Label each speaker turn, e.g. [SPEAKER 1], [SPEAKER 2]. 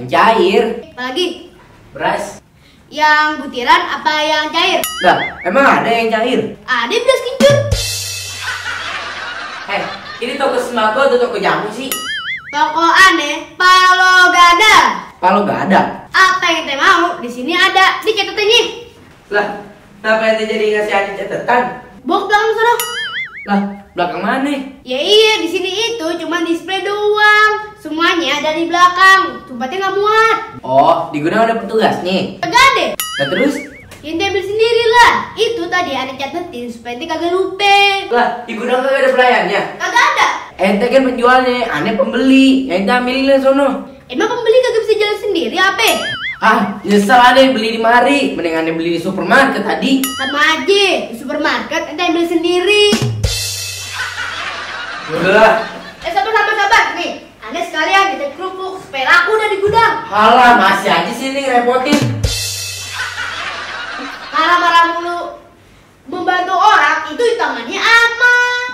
[SPEAKER 1] Yang cair.
[SPEAKER 2] Apalagi?
[SPEAKER 1] Beras.
[SPEAKER 2] Yang butiran apa yang cair?
[SPEAKER 1] Lah, emang ada yang cair?
[SPEAKER 2] Ada beras kencur.
[SPEAKER 1] Ini toko sembako atau toko jamu sih?
[SPEAKER 2] Toko aneh, Palo gak ada.
[SPEAKER 1] Kalau nggak ada.
[SPEAKER 2] Apa yang ente mau? Di sini ada, dicatat ini.
[SPEAKER 1] Lah, kenapa ente jadi ngasih Adi catatan?
[SPEAKER 2] Bawa ke belakang sana.
[SPEAKER 1] Lah, belakang mana?
[SPEAKER 2] Ya iya, di sini itu cuma display doang. Semuanya ada di belakang. Tempatnya nggak muat.
[SPEAKER 1] Oh, di gudang ada petugasnya.
[SPEAKER 2] Kagak ada.
[SPEAKER 1] Nah terus?
[SPEAKER 2] Ya ente ambil sendiri lah. Itu tadi ada catetin supaya ente kagak lupa.
[SPEAKER 1] Lah, di gudang kagak ada pelayannya.
[SPEAKER 2] Kagak ada.
[SPEAKER 1] Ente kan penjualnya, aneh pembeli. Ya ente ambilin lah sono.
[SPEAKER 2] Emang pembeli kagak bisa jalan sendiri apa?
[SPEAKER 1] Nyesel ada beli di mari. Mending aneh beli di supermarket tadi.
[SPEAKER 2] Sama aja. Di supermarket ente ambil sendiri.
[SPEAKER 1] Udah.
[SPEAKER 2] Sabar. Nih, aneh sekalian kita kerupuk supaya laku udah di gudang.
[SPEAKER 1] Halah, masih aja sini ngerepotin.
[SPEAKER 2] Marah-marah mulu. Membantu orang itu hitungannya aman.